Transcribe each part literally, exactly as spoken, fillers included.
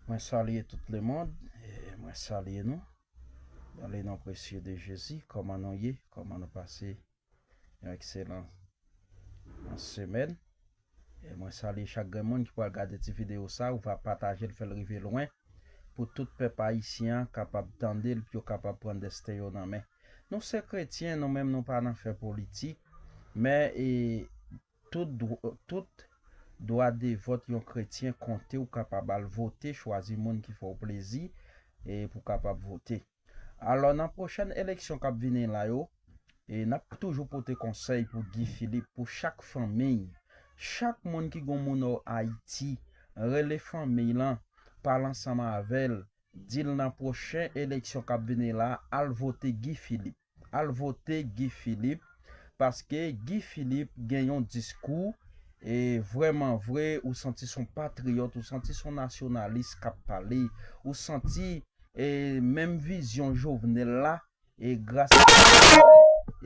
Mwen salye tout lemonn, e mwen salye nou dans le nom précieux de Jésus. Kòman nou ye? Kòman nou pase yon ekselan semèn? E mwen salye chak grenn moun ki pral gade ti videyo sa, ou va pataje l, fè l rive lwen, pou tout pèp ayisyen an kapab tande l, pou yo kapab pran desten yo nan men. Nou se kretyen, nou menm nou pa nan fè politik, men e, tout, dwa- tout dwa de vòt yon kretyen konte, ou kapab al vote, chwazi moun ki fè w plezi, e pou kapab vote. Alò, nan pwochèn eleksyon k ap vini la yo, e n ap toujou pote konsèy pou Guy Philippe, pou chak fanmiy, chak moun ki gon moun o Ayiti, rele fanmiy lan, pale ansanm avè l, di l nan pwochen eleksyon k ap vini la, al vote Guy Philippe. Al vote Guy Philippe, paske Guy Philippe gen yon diskou, e vrèman vre, ou santi se yon patriyòt, ou santi se yon nasyonalis k ap pale, ou santi e menm vizyon Jovenel la, e gras a Jovenel,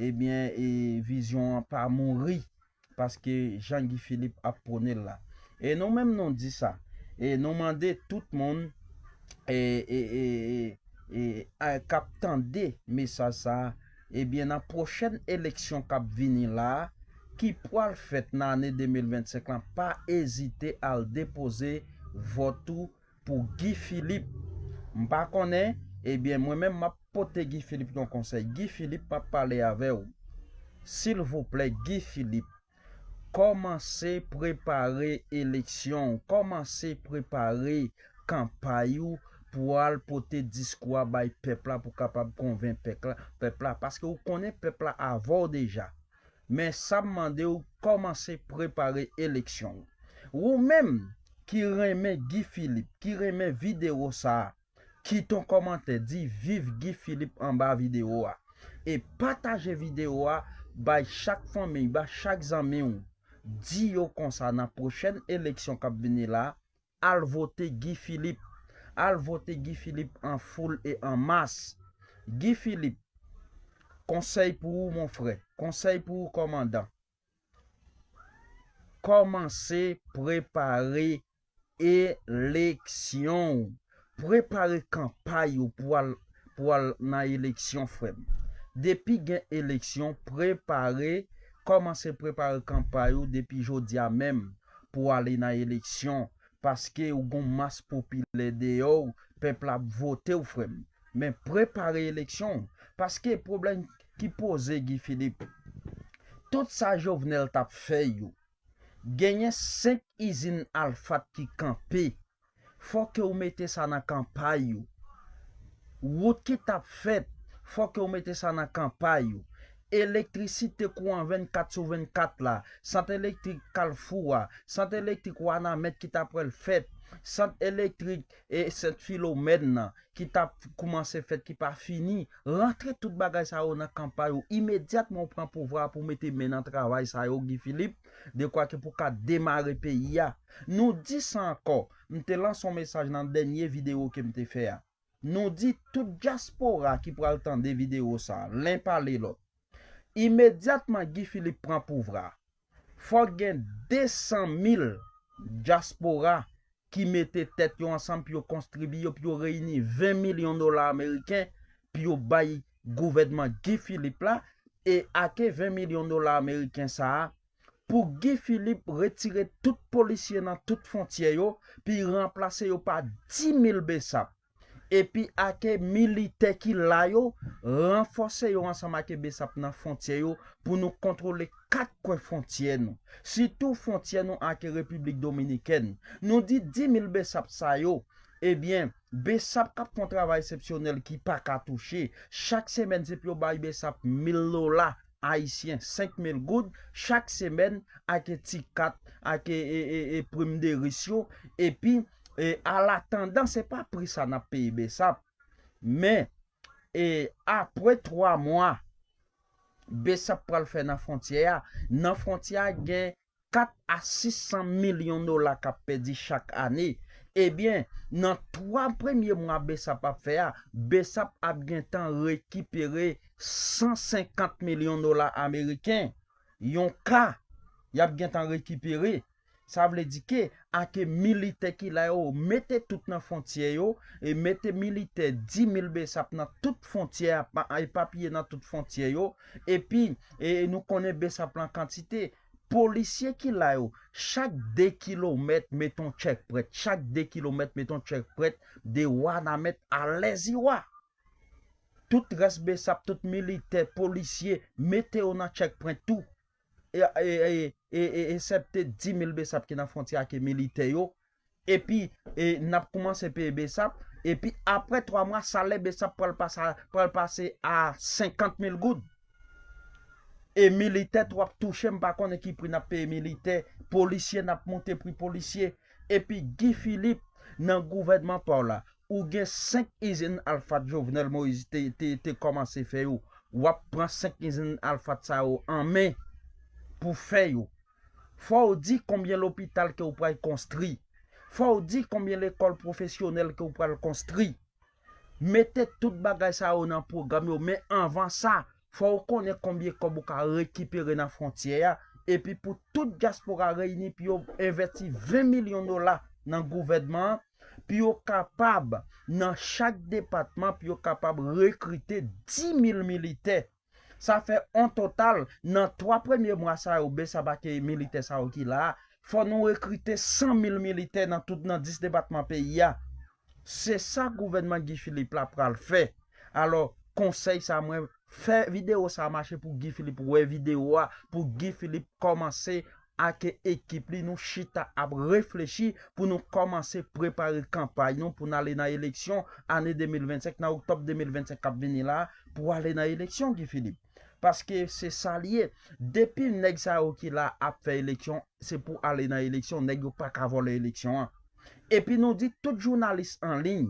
ebyen, e vizyon an pa mouri, paske jan Guy Philippe ap pwone l la. E nou menm nou di sa. E nou mande tout moun e, e, e, e, e, a, k ap tande mesaj sa a, ebyen, nan pwochèn eleksyon k ap vini la a, ki pral fèt nan ane de mil vennsenk lan, pa ezite al depoze vòt ou pou Guy Philippe. M pa konnen, ebyen, mwen menm, m ap pote Guy Philippe yon konsèy. Guy Philippe, m ap pale avè w. Silvouplè, Guy Philippe, kòmanse prepare eleksyon w, kòmanse prepare kanpay ou pou al pote diskou a bay pèp la, pou kapab konvenk pèp la, pèp la, paske ou konnen pèp la avè w deja. Men sa m mande w, kòmanse prepare eleksyon w. Ou menm ki renmen Guy Philippe, ki renmen videyo sa a, kite yon kòmantè, di viv Guy Philippe anba videyo a. E pataje videyo a bay chak fanmi, bay chak zanmi w. Di yo konsa nan pwochèn eleksyon k ap vini la, al vote Guy Philippe. Al vote Guy Philippe an foul e an mas. Guy Philippe, konsèy pou ou, mon frè. Konsèy pou ou, kòmandan. Kòmanse prepare eleksyon w. Prepare kanpay ou pou al, pou al nan eleksyon, frè m. Depi gen eleksyon, prepare, kòmanse prepare kanpay ou depi jodi a menm pou ale nan eleksyon, paske ou gon mas popilè deyò w, pèp la ap vote w, frè m. Men prepare eleksyon w, paske pwoblèm ki poze, Guy Philippe, tout sa Jovenel t ap fè yo, genyen senk izin Alphat ki kanpe. Fò ke w mete sa nan kanpay ou. Wout ki t ap fèt, fò ke w mete sa nan kanpay ou. Elektrisite, kouran vennkat sou vennkat la, sant elektrik Kalfou a, sant elektrik Wanament ki t ap pral fèt, sant elektrik e sant Filomèn nan ki t ap koumanse fèt, ki pa fini. Rantre tout bagay sa yo nan kanpay ou imedyatman w pran pouvwa a pou w mete men nan travay sa yo, Guy Philippe, dekwa ke pou w ka demare peyi a. Nou di sa ankò, m te lanse yon mesaj nan dènye videyo ke m te fè a. Nou di tout dyaspora ki pral tande videyo sa a, len pale lòt. Imedyatman Guy Philippe pran pouvwa a, fòk gen de san mil dyaspora ki mete tèt yo ansanm pou yo kontribye, pou yo reyini ven milyon dola ameriken pou yo bay gouvènman Guy Philippe la, e ake ven milyon dola ameriken sa a, pou Guy Philippe retire tout polisye nan tout fwontyè yo, pou ranplase yo pa di mil besap. Epi ake militè ki la yo, ranfòse yo ansanm ake besap nan fwontyè yo pou nou kontwole kat kwen fwontyè nou, sitou fwontyè nou ake Repiblik Dominikèn. Nou di di mil besap sa yo, ebyen, besap k ap fè yon travay eksepsyonèl ki pa ka touche. Chak semèn, se pou yo bay besap mil dola ayisyen, senk mil goud, chak semèn, ake ti kat, ake e, e, e, prim de ris yo, epi e, alatandan, se pa pri sa n ap peye besap. Men, e, apre twa mwa, besap pral fè nan fwontyè a. Nan fwontyè a, gen kat a sis san milyon dola k ap pèdi chak ane. Ebyen, nan twa premye mwa besap ap fè a, besap ap gentan rekipere san senkant milyon dola ameriken. Yon ka, y ap gentan rekipere. Sa vle di ke ake militè ki la yo, mete tout nan fwontyè yo, e mete militè di mil besap nan tout fwontyè, epapiye nan tout fwontyè yo, epi e nou konnen besap lan kantite. Polisye ki la yo, chak de kilomèt, met yon tchèk prèt. Chak de kilomèt, met yon tchèk prèt, de Wanament a Lèziwa. Tout rès besap, tout militè, polisye, mete yo nan tchèk prèt tou. E, e, e, e, e, eksepte di mil besap ki nan fwontyè a ke militè yo. Epi, e, n ap koumanse peye besap. Epi, apre twa mwa, salè besap pral pase, pral pase a senkant mil goud. E militè tou ap touche, m pa konnen ki pri n ap peye militè. Polisye, n ap monte pri polisye. Epi, Guy Philippe, nan gouvènman pa w la, ou gen senk izin alfat Jovenel Moïse te, te, te kòmanse fè yo. W ap pran senk izin alfat sa yo an men pou fè yo. Fò w di konbyen lopital ke w pral konstri. Fò w di konbyen lekòl pwofesyonèl ke w pral konstri. Mete tout bagay sa yo nan pwogram yo, men anvan sa, fò w konnen konbyen kòb ou ka rekipere nan fwontyè a, epi pou tout dyaspora reyini pou yo envèsti ven milyon dola nan gouvènman an, pou yo kapab, nan chak depatman, pou yo kapab rekrite di mil militè. Sa fè an total, nan twa premye mwa sa yo, besap ake militè sa yo ki la a, fò nou rekrite san mil militè nan tout, nan dis depatman peyi a. Se sa gouvènman Guy Philippe la pral fè. Alò, konsèy sa mwen, fè videyo sa mache pou Guy Philippe wè videyo a, pou Guy Philippe kòmanse ake ekip li, nou chita ap reflechi pou nou kòmanse prepare kanpay nou pou n ale nan eleksyon ane de mil vennsenk, nan oktòb de mil vennsenk k ap vini la, pou ale nan eleksyon, Guy Philippe. Paske se sa l ye. Depi nèg sa yo ki la ap fè eleksyon, se pou ale nan eleksyon, nèg yo pa ka vòlè eleksyon an. Epi nou di tout jounalis an liy,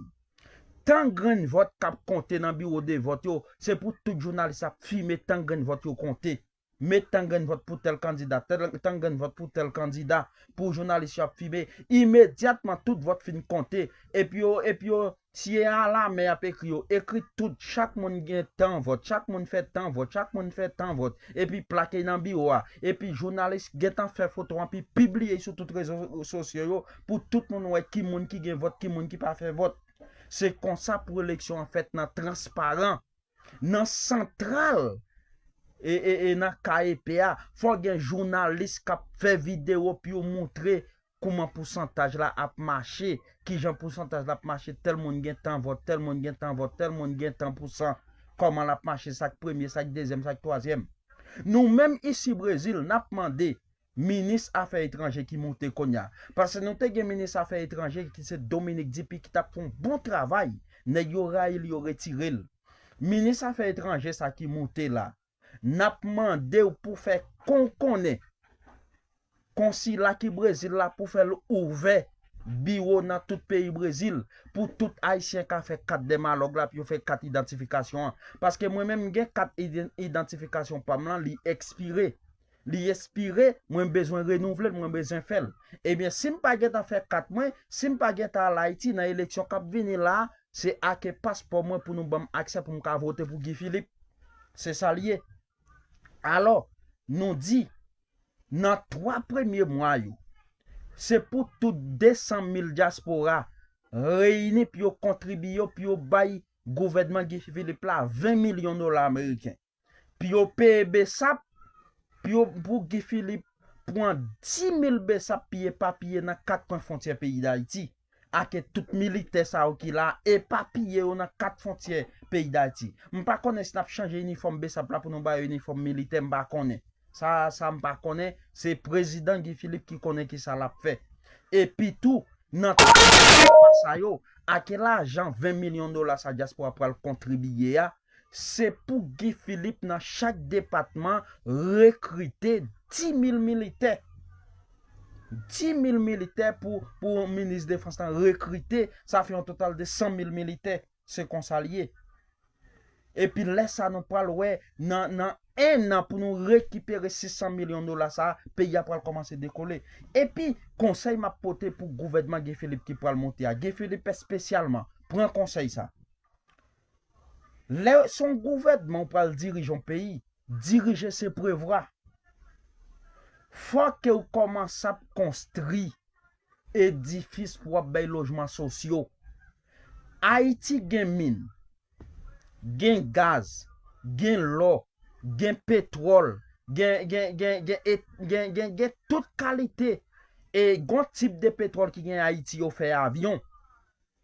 tan grenn vòt k ap konte nan biwo de vòt yo, se pou tout jounalis ap fime tan grenn vòt yo konte. Met tan grenn vòt pou tèl kandida, tèl, tan grenn vòt pou tèl kandida, pou jounalis yo ap fime. Imedyatman, tout vòt fin konte. Epi yo, epi yo, si e alamè y ap ekri yo, ekri tout, chak moun gen tan vòt, chak moun fè tan vòt, chak moun fè tan vòt. Epi plake nan biwo a. Epi jounalis gentan fè foto an, epi pibliye sou tout rezo sosyo yo, pou tout moun wè ki moun ki gen vòt, ki moun ki pa fè vòt. Se konsa pou eleksyon an fèt nan transparan. Nan santral, e, e, e nan K E P a, fò gen jounalis k ap fè videyo pou yo montre kouman pousantaj la ap mache, kijan pousantaj la ap mache, tèl moun gen tan vòt, tèl moun gen tan vòt, tèl moun gen tan pousan, kòman l ap mache, sa k premye, sa k dezyèm, sa k twazyèm. Nou menm isi Brezil, n ap mande minis afè etranje ki moute kounye a. Paske nou te gen minis afè etranje ki se Dominique Dupuy ki t ap fè yon bon travay. Nèg yo rayi l, yo retire l. Minis afè etranje sa ki moute la, n ap mande w pou fè kon konnen konsila ki Brezil la pou fè l ouvè biwo nan tout peyi Brezil pou tout Ayisyen ka fè kat dèmalòg la, pou yo fè kat idantifikasyon an. Paske mwen menm m gen kat iden- idantifikasyon pa m lan, li ekspire. Li ekspire, mwen bezwen renouvle l, mwen bezwen fè l. Ebyen, si m pa gentan fè kat mwen, si m pa gentan al Ayiti nan eleksyon k ap vini la, se ake paspò mwen pou nou ban m aksè pou m ka vote pou Guy Philippe. Se sa l ye. Alò, nou di, nan twa premye mwa yo, se pou tout de san mil dyaspora reyini pou yo kontribiye, pou yo bay gouvènman Guy Philippe la ven milyon dola ameriken. Pou yo peye besap, pou yo, pou Guy Philippe pran di mil besap pou yo epapiye nan kat kwen fwontyè peyi Dayiti. Ake tout militè sa yo ki la, epapiye yo nan kat fwontyè peyi Dayiti. M pa konnen si n ap chanje inifòm besap la pou nou ba yo inifòm militè, m pa konnen. Sa, sa m pa konnen, se prezidan Guy Philippe ki konnen kisa l ap fè. Epi tou, nan tout sa yo, ake lajan ven milyon dola sa dyaspora pral kontribiye a, se pou Guy Philippe nan chak depatman rekrite di mil militè. Di mil militè pou, pou minis defans lan rekrite, sa fè yon total de san mil militè. Se konsa l ye. Epi lè sa nou pral wè, nan, nan en an pou nou rekipere sis san milyon dola sa, peyi a pral kòmanse dekole. Epi, konsèy m ap pote pou gouvènman Guy Philippe ki pral monte a, Guy Philippe espesyalman, pran konsèy sa. Lè se yon gouvènman ou pral dirije yon peyi, dirije se prevwa. Fò ke w kòmanse ap konstri edifis pou w ap bay lojman sosyo. Ayiti gen min, gen gaz, gen lò, gen petwòl, gen, gen, gen, gen, et- gen, gen, gen tout kalite. E gon tip de petwòl ki gen Ayiti, yo fè avyon.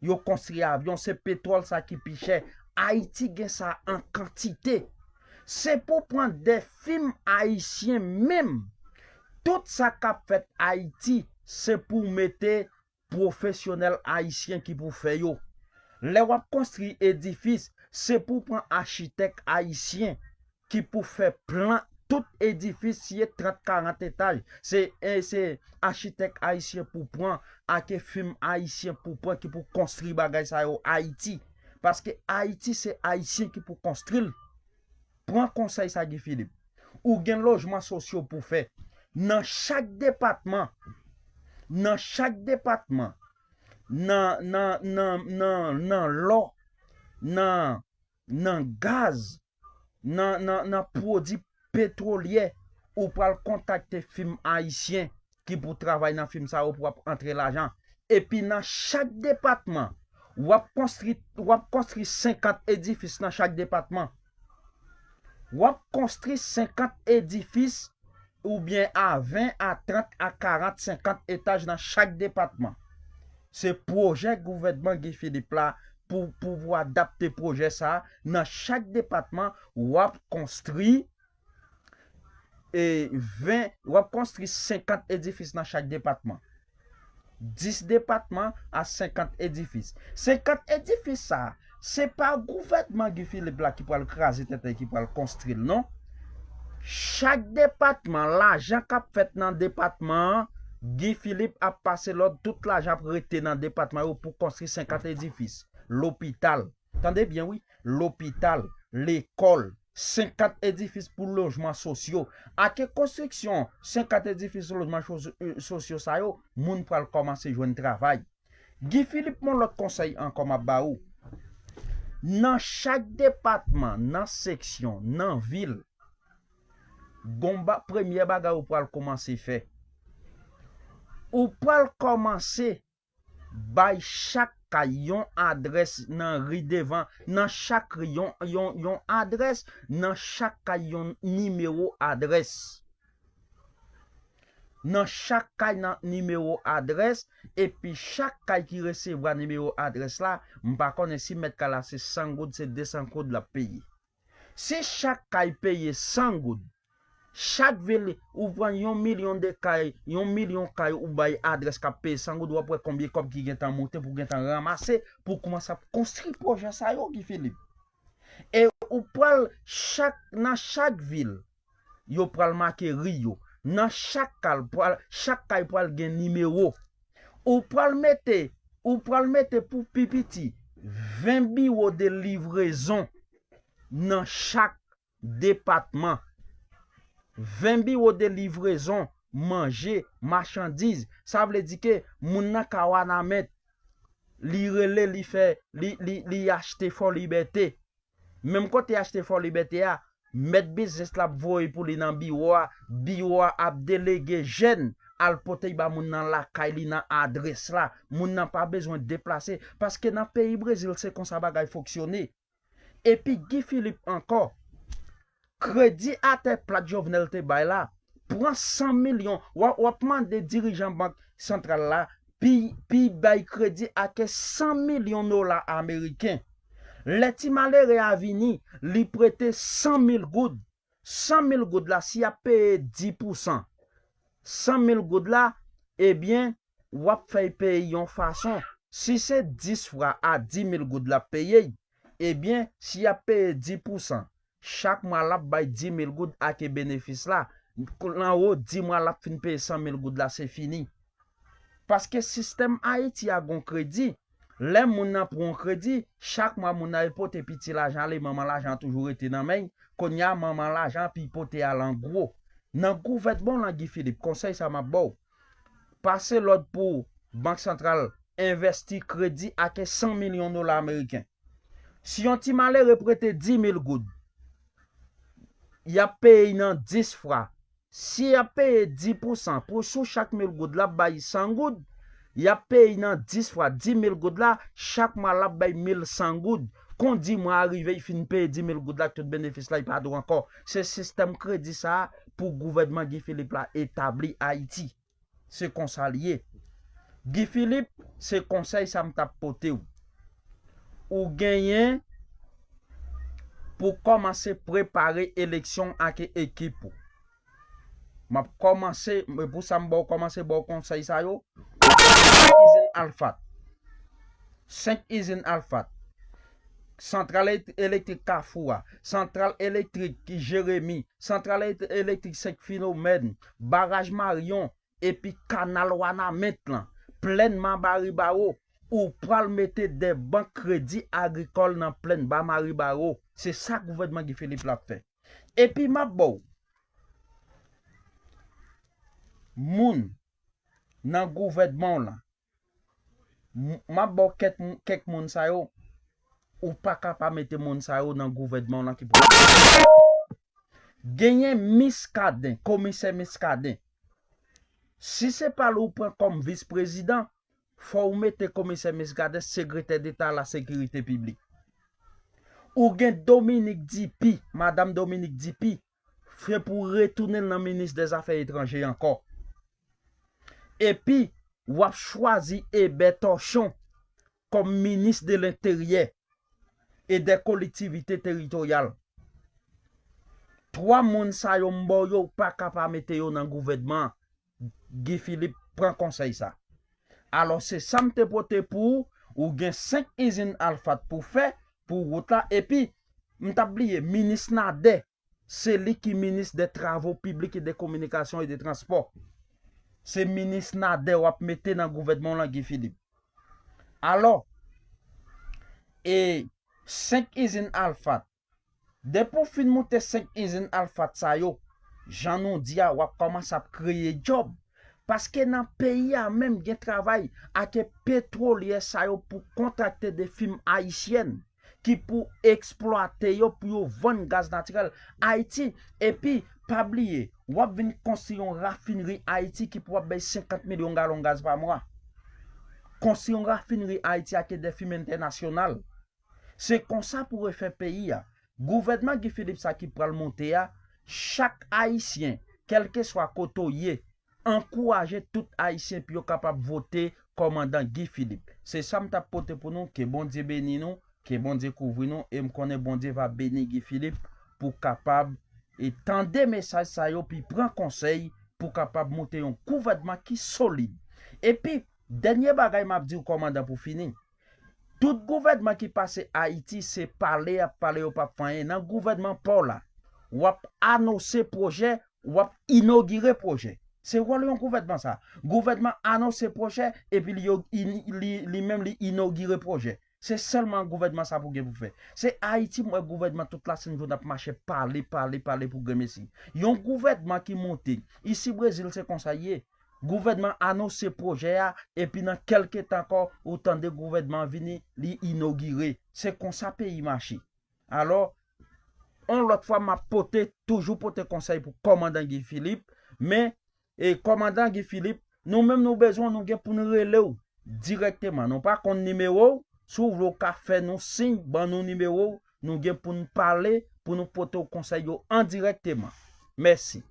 Yo konstri avyon, se petwòl sa ki pi chè. Ayiti gen sa an kantite. Se pou pran de fim ayisyen menm. Tout sa k ap fèt Ayiti, se pou mete pwofesyonèl ayisyen ki pou fè yo. Lè w ap konstri edifis, se pou pran achitèk ayisyen ki pou fè plan tout edifis, si e trant, karant etaj. Se, e, se achitèk ayisyen pou pran, ake fim ayisyen pou pran ki pou konstri bagay sa yo Ayiti. Paske Ayiti se ayisyen ki pou konstri l. Pran konsèy sa, Guy Philippe. Ou gen lojman sosyo pou fè. Nan chak depatman, nan chak depatman, nan, nan, nan, nan, nan lò, nan, nan gaz, nan, nan, nan pwodui petwolyè, ou pral kontakte fim ayisyen ki pou travay nan fim sa yo pou ap antre lajan. Epi nan chak depatman, w ap konstri, w ap konstri senkant edifis nan chak depatman. W ap konstri senkant edifis oubyen a ven, a trant, a karant, senkant etaj nan chak depatman. Se pwojè gouvènman Guy Philippe la pou, pou, pou adapte pwojè sa a. Nan chak depatman, w ap konstri e ven, w ap konstri senkant edifis nan chak depatman. Dis depatman a senkant edifis. Senkant edifis sa a, se pa gouvènman Guy Philippe la ki pral kraze tenten, ki pral konstri l, non. Chak depatman, lajan k ap fèt nan depatman an, Guy Philippe ap pase lòd, tout lajan ap rete nan depatman yo pou konstri senkant edifis. Lopital. Tande byen, wi. Lopital, lekòl, senkant edifis pou lojman sosyo. Ake konstriksyon senkant edifis lojman sosyo sa yo, moun pral kòmanse jwenn travay. Guy Philippe, yon lòt konsèy ankò m ap ba ou. Nan chak depatman, nan seksyon, nan vil, gon ba, premyè bagay ou pral kòmanse fè, ou pral kòmanse bay chak kay yon adrès nan ri devan, nan chak ri yon, yon, yon adrès, nan chak kay yon nimewo adrès. Nan chak kay nan nimewo adrès, epi chak kay ki resevwa nimewo adrès la, m pa konnen si mèt kay la se san goud, se de san goud l ap peye. Si chak kay peye san goud, chak vil ou pran yon milyon de kay, yon milyon kay ou bay adrès k ap peye san goud, w ap wè konbyen kòb ki gentan moute pou gentan ranmase pou kòmanse ap konstri pwojè sa yo, Guy Philippe. E ou pral chak, nan chak vil, yo pral make ri yo. Nan chak kal, pral, chak kay pral gen nimewo. Ou pral mete, ou pral mete pou pi piti ven biwo de livrezon nan chak depatman. Ven biwo de livrezon, manje, machandiz. Sa vle di ke moun nan ka Wanament, li rele, li fè, li, li, li achte Fò Libète. Menm kote achte Fò Libète a, mèt biznis la ap voye pou li nan biwo a, biwo a ap delege jèn al pote ba moun nan lakay li nan adrès la. Moun nan pa bezwen deplase, paske nan peyi Brezil se konsa bagay fonksyone. Epi Guy Philippe ankò, kredi atè plat Jovenel te bay la, pran san milyon, w ap, w ap mande dirijan bank santral la, pi, pi bay kredi ake san milyon dola ameriken. Lè ti malere a vini, li prete san mil goud. San mil goud la, si y ap peye dis pousan, san mil goud la, ebyen, w ap fè y peye yon fason. Si se dis fwa a dis mil goud l ap peye y, ebyen, si y ap peye dis pousan, chak mwa l ap bay dis mil goud ake benefis la. Anwo dis mwa l ap fin peye san mil goud la, se fini. Paske sistèm Ayiti a gon kredi. Lè moun nan pran yon kredi, chak mwa moun nan e pote piti lajan ale, manman lajan an toujou rete nan men y. Kounye a, manman lajan an pi pote al an gwo. Nan gouvènman w lan, Guy Philippe, konsèy sa m ap ba w. Pase lòd pou Bank Santral envèsti kredi ake san milyon dola ameriken. Si yon ti malere prete dis mil goud, y ap peye y nan dis fwa. Si y ap peye dis pousan pou sou chak mil goud l ap bay san goud, y ap peye nan dis fwa dis mil goud la, chak mwa l ap bay mil san goud. Kon dis mwa a rive, y fin peye dis mil goud la ak tout benefis la, y pa dwe ankò. Se sistèm kredi sa a pou gouvènman Guy Philippe la etabli Ayiti. Se konsa l ye. Guy Philippe, se konsèy sa m t ap pote w. Ou genyen pou kòmanse prepare eleksyon ak ekip ou. M ap kòmanse, e pou sa m ba w kòmanse ba w konsèy sa yo. Izin Alfat. Senk izin Alfat. Santral e-, elektrik Kafou a. Santral elektrik Jeremi. Santral e-, elektrik Senk Filomèn. Baraj Maryon. Epi kanal Wanament lan. Plèn Ba Maribaro. Ou pral mete de bank kredi agrikòl nan plèn Ba Maribaro. Se sa gouvènman Guy Philippe la ap fè. Epi m ap ba w moun nan gouvènman w lan. M, m ap ba w kèk, kèk moun sa yo. Ou pa ka pa mete moun sa yo nan gouvènman w lan ki pral. Genyen Miskaden, komisè Miskaden. Si se pa li ou pran kòm vis prezidan, fò w mete komisè Miskaden sekretè deta a la sekirite piblik. Ou gen Dominique Duppy, madanm Dominique Duppy, se pou retounen l nan minis dè zafè etranje ankò. Epi, w ap chwazi Eber Torchon kòm minis de lenteryè e dè kolektivite teritoryal. Twa moun sa yo m ba w yo, ou pa ka pa mete yo nan gouvènman an. Guy Philippe pran konsèy sa. Alò, se sa m te pote pou ou. Ou gen senk izin Alfat pou fè, pou wout la. Epi, m t ap bliye, minis Nader, se li ki minis dè travo piblik e dè kominikasyon e dè transpò. Se minis Nader w ap mete nan gouvènman w lan, Guy Philippe. Alò, e senk izin Alfat, depi w fin moute senk izin Alfat sa yo, jan nou di a, w ap kòmanse ap kreye djòb. Paske nan peyi a menm gen travay ake petwolyè sa yo pou kontrakte de fim ayisyèn ki pou eksplwate yo pou yo vann gaz natirèl Ayiti. Epi, pa bliye, w ap vin konstwi yon rafinri Ayiti ki pou ap bay senkant milyon galon gaz pa mwa. Konstwi yon rafinri Ayiti ake de fim entènasyonal. Se konsa pou refè peyi a. Gouvènman Guy Philippe sa ki pral monte a, chak Ayisyen, kèlkeswa kote w ye, ankouraje tout Ayisyen pou yo kapab vote kòmandan Guy Philippe. Se sa m t ap pote pou nou. Ke Bondye beni nou, ke Bondye kouvri nou, e m konnen Bondye va beni Guy Philippe pou kapab e tande mesaj sa yo, pi pran konsèy pou kapab monte yon gouvènman ki solid. Epi, dènye bagay m ap di w, kòmandan, pou fini. Tout gouvènman ki pase Ayiti, se pale y ap pale, yo p ap fè anyen. Nan gouvènman pa w la, w ap anonse pwojè, w ap inogire pwojè. Se wòl yon gouvènman sa. Gouvènman anonse pwojè, epi li, li, li, li menm li inogire pwojè. Se sèlman gouvènman sa pou gen pou fè. Se Ayiti m wè gouvènman tout la senn jounen ap mache pale, pale, pale pou grenmesi. Yon gouvènman ki monte. Isi Brezil se konsa l ye. Gouvènman anonse pwojè a, epi nan kèlke tan ankò, ou tande gouvènman an vini, li inogire. Se konsa peyi mache. Alò, yon lòt fwa, m ap pote, toujou pote konsèy pou kòmandan Guy Philippe, men, e kòmandan Guy Philippe, nou menm nou bezwen, nou gen pou n rele w dirèkteman. Nou pa konn nimewo w, si w vle w ka fè nou siy, ban nou nimewo w, nou gen pou n pale, pou nou pote w konsèy yo an dirèkteman. Mèsi.